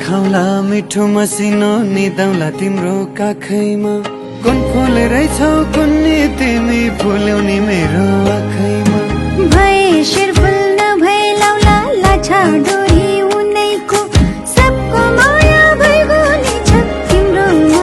खाउला मिठो मसिनो निदाउला तिम्रो काखैमा कुन फुल रहेछौ कुन्नी तिमी फुल्याउने मेरो आँखैमा भए शिर फुल नभए लाउला लाछा